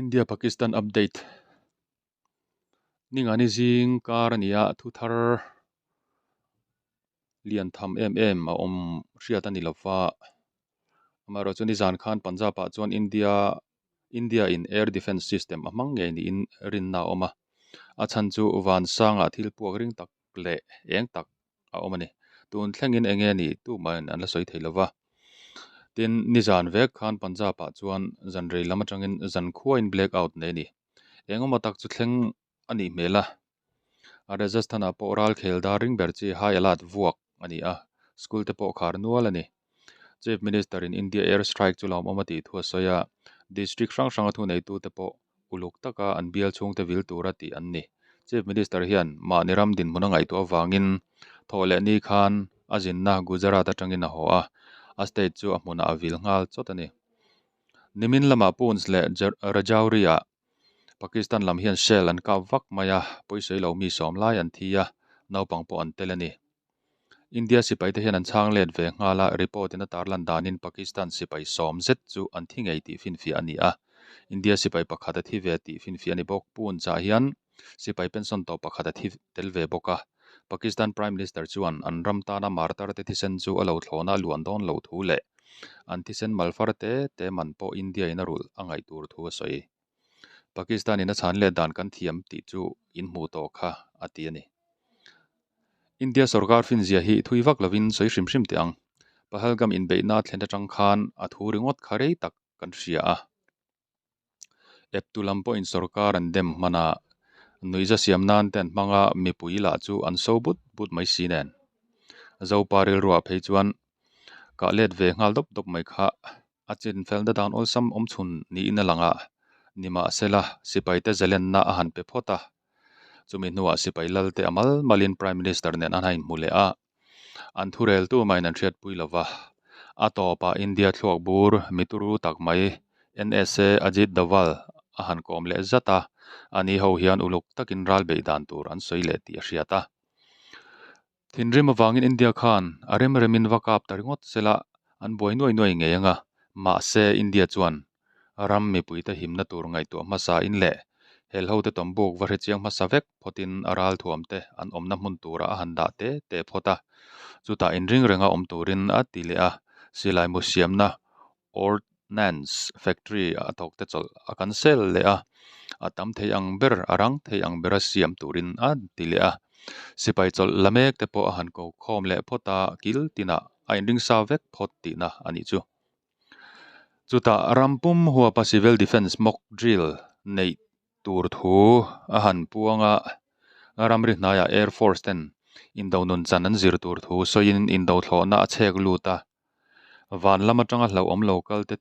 India Pakistan update Ningani zing kar a ni a, thu thar lian tham em em a awm hriat a ni lo va. Amaherawhchu nizan khan Punjab ah chuan India India in air defence system a hmang ngei niin rinna a awm a. A chhan chu vansangah thil puak ring tak leh eng tak a awm a ni. Tun thlengin eng nge ni tumahin an la sawi thei lo va. Tin, nizan vek khan Punjab ah chuan zan rei lam atangin zan khuain black out nei a ni. Eng awmah tak chu thleng a nih hmel a. Rajasthan ah pawh ral khel dar ring ber chi high alert vuak a ni a, school te pawh khar nual a ni. Chief Minister in India air strike chu lawmawm a tih thu a sawi a, district hrang hranga thuneitute pawh uluk taka an bial chhungte vil tura tih an ni. Chief Minister hian mahni ram dinhmun a ngaihtuah avangin thawh leh ni khan a zinna Gujarat atangin a haw a, a state chu a hmunah a vil nghal chawt a ni. Nimin lamah Poonch leh Rajouri-ah Pakistan lam hian shell an kap vak mai a, pawisawi lo mi sawm lai an thi a, naupang pawh an tel a ni. India sipai te hian an chhang let ve nghal a, report in a tarlan danin Pakistan sipai sawm zet chu an thi ngei tih finfiah a ni a, India sipai pakhat a thi ve tih finfiah a ni bawk. Poonch ah hian sipai pension tawh pakhat a thi tel ve bawk a, Pakistan Prime Minister chuan an ram tana martar te thisen chu a lo thlawna a luan dawn loh thu leh an thisen malfar te te man pawh India in a rulh a ngaih tur thu a sawi. Pakistan in a chhan let dan kan thiam tih chu in hmuh tawh kha a ti a ni. India sorkar finzia hi thui vak lovin sawi hrim hrim teh ang. Pahalgam inbeihna thlen atang khan a thu ringawt kha rei tak kan hria a. Eptu lam pawhin sorkar an dem hman a, nuihza siam nan te an hmang a, mipui lah chu an so but but mai si nen. Zopa rilruah phei chuan kah let ve nghal dawp dawp mai kha a chin felna dan awlsam awm chhun niin a lang a, nimahsela sipaite zalenna a han pe phawt a. Chumi hnuah sipai lalte a mal malin Prime Minister nen an han inhmu leh a, an thurel tumahin an hriatpui lo va. A tawpah India thluak bur mituru tak mai NSA Ajit Doval a han kawm leh zat a, ani ho hian uluk takin ral beih dan tur an sawi leh tih a hriat a. Thinrim avangin India khan a rem remin va kap ta ringawt sela an buai nuai nuai ngei ang a, mahse India chuan ram mipuite himna tur ngaihtuah hmasa in leh helhote tawmbuk va hrechiang hmasa vek phawtin a ralthuamte an awmna hmun turah a han dah te te phawt a, chutah inring renga awm turin a ti leh a, silai mu siamna Ordnance Factory a thawk te chawlh a kan sel leh a, a tam thei ang ber, a rang thei ang bera siam turin a ti leh a. Sipai chawlh la mek te pawh a han ko khawm leh phawt a, kil tinah a inring sa vek phawt tihna a nih chu. Chutah ram pum huapa Civil Defence mock drill neih tur thu a han puang a, ramri hnaiah Air Force ten indo nun chan an zir tur thu sawiin indo thlawhna a chhek lut a. Van lam atanga hlauhawm lo kal te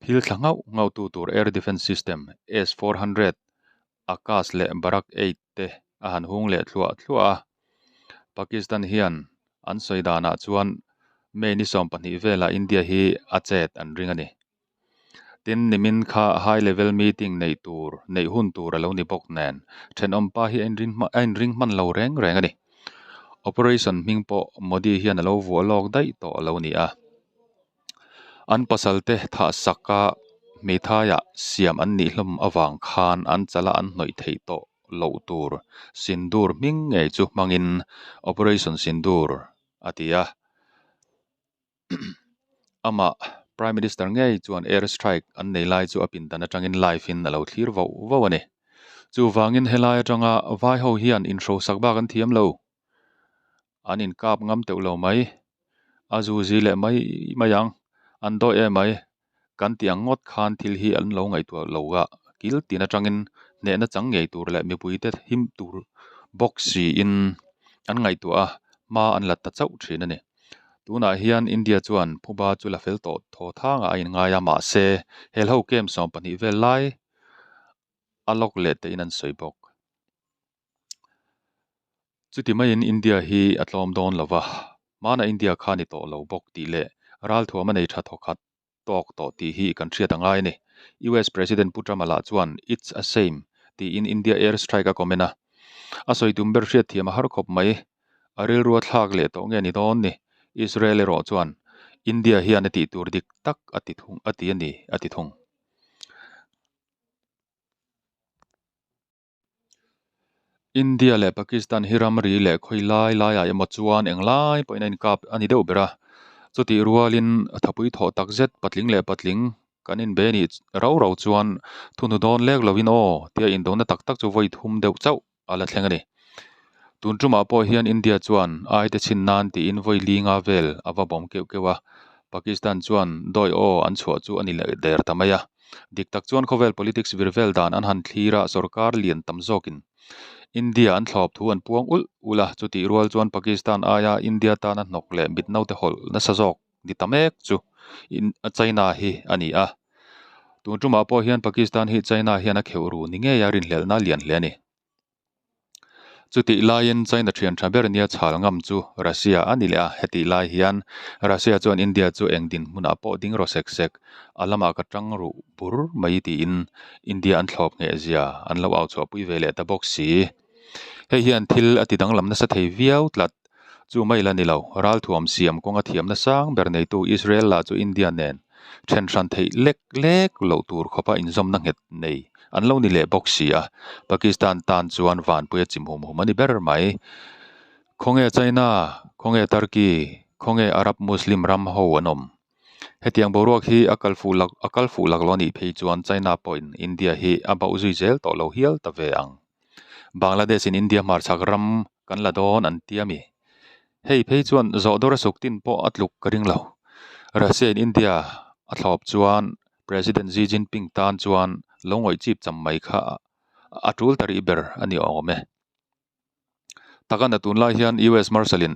phil thla nghauh nghauh tu tur Air Defence System S-400, Akash leh Barak 8 te a han hung leh thluah thluah a. Pakistan hian an sawi danah chuan May ni 12 velah India hi a chet an ring a ni. Tin, nimin kha high level meeting neih tur, neih hun tur a lo ni bawk nen, thenawmpa hi a inring a inring hman lo reng reng a ni. Operation hming pawh Modi hian a lo vuah lawk daih tawh a lo ni a. An pasalte thah saka hmeithaiah siam an nih hlawm avang khan an chala an hnawih theih tawh loh tur Sindoor hming ngei chu hmangin Operation Sindoor a ti a. Amah Prime Minister ngei chuan air strike an nei lai chu a pindan atangin live in a lo thlir voh voh a ni. Chuvangin helai atanga vai ho hian inhrosak bak an thiam lo. An inkap ngam teuh lo mai. A zu zi leh mai mai ang. An dawi em mai. Kan tih ang ngawt khan thil hi an lo ngaihtuah lo a, kil tin atangin hnehna chang ngei tur leh mipuite him tur bawk siin an ngaihtuah a, hma an la ta chauh thin a ni. Tunah hian India chuan phuba chu la fel tawh thaw thangah a inngai a, mahse helho camp 12 vel lai a lawk leh tein an sawi bawk. Chuti maiin India hi a tlawm dawn lo va, hmana India kha ni tawh lo bawk tih leh ralthuam a nei tha thawkhat tawk tawh tih hi kan hriat a ngai a ni. US President Pu Trump-a lah chuan It's a shame tiin India air strike a comment a. A sawi tum ber hriatthiam a har khawp mai. A rilru a thlak leh tawh nge ni dawn ni? Israel erawh chuan India hian a tih tur dik tak a ti thung a ti a ni a ti thung. India leh Pakistan hi ramri leh khawi lai laiah emaw chuan englai pawhin a inkap a ni deuh ber a. Chutih rualin thapui thawh tak zet patling leh patling kan inbe nih rau rau chuan thunhu dawn lek lovin aw tia indona tak tak chu vawi thum deuh chauh a la thleng a ni. Tun tumah pawh hian India chuan ai te chhin nan tiin vawi linga vel a va bawm keuh keuh a, Pakistan chuan dawi aw an chhuah chu a ni leh der ta mai a. Dik tak chuan khawvel politics vir vel dan an han thlir a, sorkar lian tam zawkin India an thlawp thu an puang ulh ulh a, chutih rual chuan Pakistan aia India tana hnawk leh mit naute hawlh nasa zawk ni ta mek chu China hi a ni a. Tun tumah pawh hian Pakistan hi China hian a kheuh ru ni ngei a rinhlelhna a lian hle a ni. Chutih laiin China thian tha ber nia chhal ngam chu Russia a ni leh a, hetih lai hian Russia chuan India chu eng dinhmunah pawh ding rawh sek sek, a lamah ka tang ruh bur mai tiin India an thlawp ngheh zia an lo au chhuahpui ve leh ta bawk si. Hei hian thil a ti danglam nasa thei viau tlat. Chu mai la ni lo, ralthuam siam kawnga thiamna sang ber neitu Israel lah chu India nen then hran theih lek lek loh tur khawpa inzawmna nghet nei an lo ni leh bawk si a, Pakistan tan chuan vanpui a chim hum hum a ni ber mai. Khawnge China, khawnge Turkey, khawnge Arab Muslim ram ho an awm? Hetiang boruak hi a kal fuh lak a kal fuh lak lo a nih phei chuan China pawhin India hi a bauh zui zel tawh lo hial ta ve ang. Bangladesh in India hmarchhak ram kan la dawn an ti a mi? Hei phei chuan zawh dawr a suk tin pawh a tluk ka ring lo. Russia in India a thlawp chuan President Xi Jinping tan chuan lo ngawih chip cham mai kha a tul ta rih ber a ni awm e. Takana tunlai hian US Marshal in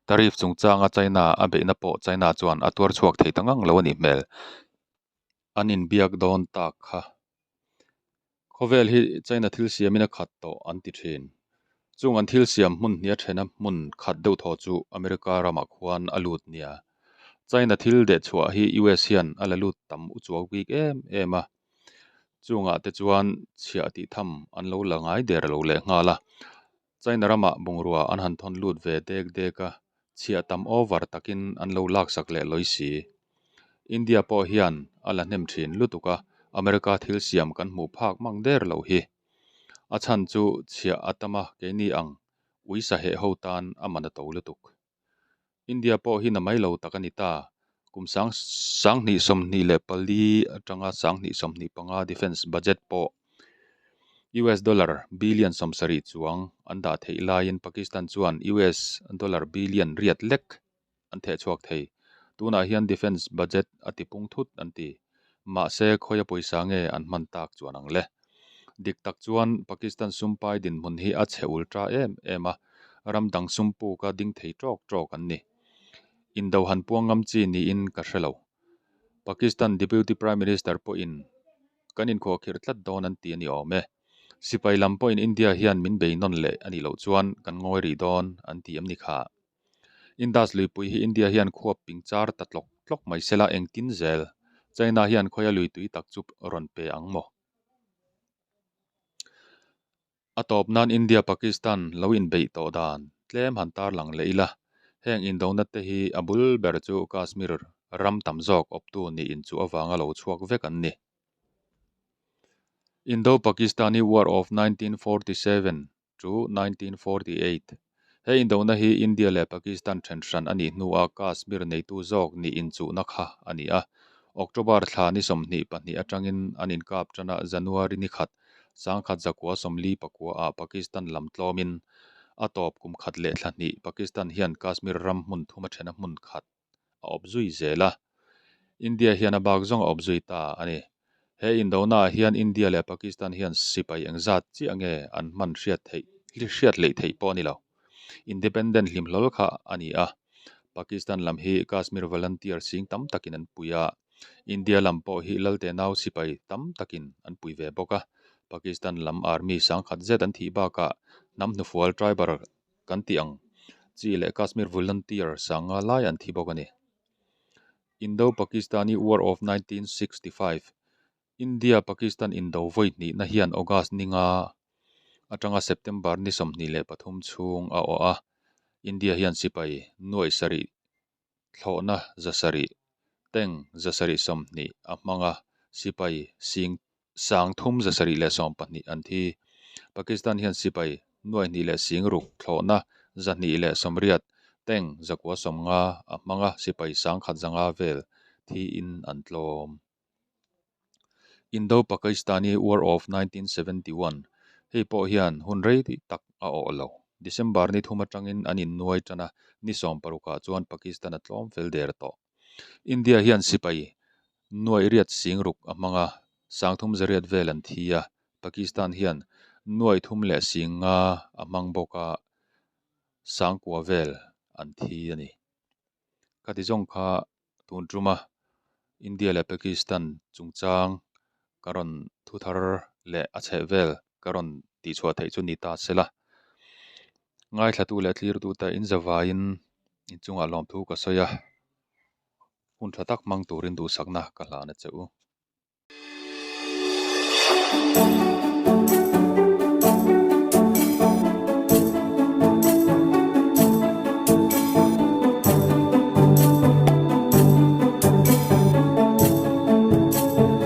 Tariff chungchanga China a beihna pawh China chuan a tuar chhuak thei ta ngang lo a nih hmel. An inbiak dawn tak kha. Khawvel hi China thil siamin a khat tawh an ti thin. Chung an thil siam hmun hnia thena hmun khat deuh thaw chu America ramah khuan a lut nia. China thil dehchhuah hi US hian a la lut tam u chuau bik em em a. Chungah te chuan chhiah tih tham an lo la ngai der lo leh nghal a. China ramah bungrua an han thawn lut ve dek dek a, chhiah tam over takin an lo laksak leh lawi si. India pawh hian a la hnem thin lutuk a, America thil siam kan hmuh phak mang der lo hi. A chhan chu chhiah a tam a keini ang ui saheh ho tan a man a to lutuk. India pawh hi na mai lo tak a ni ta. Kum sang 2024 atanga 2025 defence budget pawh US dollar billion 70 chuang an dah theih laiin Pakistan chuan US dollar billion riat lek an theh chhuak thei. Tunah hian defence budget a ti pung thut an ti. Mahse khawia pawisa nge an hman tak chuan ang le. Dik tak chuan Pakistan sumpai dinhmun hi a chhe ul ta em em a, ram dang sum puka ding thei tawk tawk an ni. Indo han puang ngam chi niin ka hre lo. Pakistan Deputy Prime Minister pawhin kan inkhuahkhirh tlat dawn an ti a ni awm e. Sipai lam pawhin India hian min bei nawn leh a nih loh chuan kan ngawi rih dawn an ti em ni kha. Indus luipui hi India hian khuap ping char ta tlawk tlawk mai sela engtin zel China hian khawia lui tui tak chu rawn pe ang maw? A tawp nan India Pakistan lo inbeih tawh dan tlem han tarlang leh ila, heng indona te hi a bul ber chu Kashmir ram tam zawk awptu nih inchuh avanga lo chhuak vek an ni. Indo-Pakistani War of 1947 to 1948 He indona hi India leh Pakistan then hran a nih hnuah Kashmir neitu zawk nih inchuhna kha a ni a. October thla ni 22 atangin an inkap tan a, January ni khat, 1949 ah Pakistan lam tlawmin a tawp kum khat leh thla hnih Pakistan hian Kashmir ram hmun thuma thena hmun khat a awp zui zel a, India hian a bak zawng a awp zui ta a ni. He indonaah hian India leh Pakistan hian sipai engzat chiah nge an hman hriat theih hriat leih theih pawh a ni lo. Independent hlim hlawl kha a ni a, Pakistan lam hi Kashmir volunteer sing tam takin an pui a, India lam pawh hi Lalte nau sipai tam takin an pui ve bawk a. Pakistan lam army sangkhat zet an thih bakah hnam hnufual tribal kan tih ang chi leh Kashmir volunteer sanga lai an thi bawk a ni. Indo-Pakistani War of 1965, India-Pakistan indo vawi hnihna hian August ni nga atanga September ni 23 chhung a awh a, India hian sipai nuaih sarih thlawhna 700, tank 720 a hmang a, sipai sing 3712 an thi. Pakistan hian sipai nuai hnih leh sing ruk thlawhna 280, tank 190 a hmang a, sipai 1050 vel thiin an tlawm. Indo-Pakistani War of 1971 Hei pawh hian hun rei tak a awh lo. December ni thum atangin an innuai tan a, ni sawmparukah chuan Pakistan a tlawm fel der tawh. India hian sipai nuai riat sing ruk a hmang a, 3800 vel an thi a, Pakistan hian nuai thum leh sing nga a hmang bawk a, 9000 vel an thi a ni. Khati zawng kha tun tuma India leh Pakistan chungchang ka rawn thu thar leh a chheh vel ka rawn tihchhuah theih chu ni ta se la. Ngaithlatu leh thlirtute in zavaiin inchungah lawmthu ka sawi a, hun tha tak hmang turin duhsakna ka hlan a che u.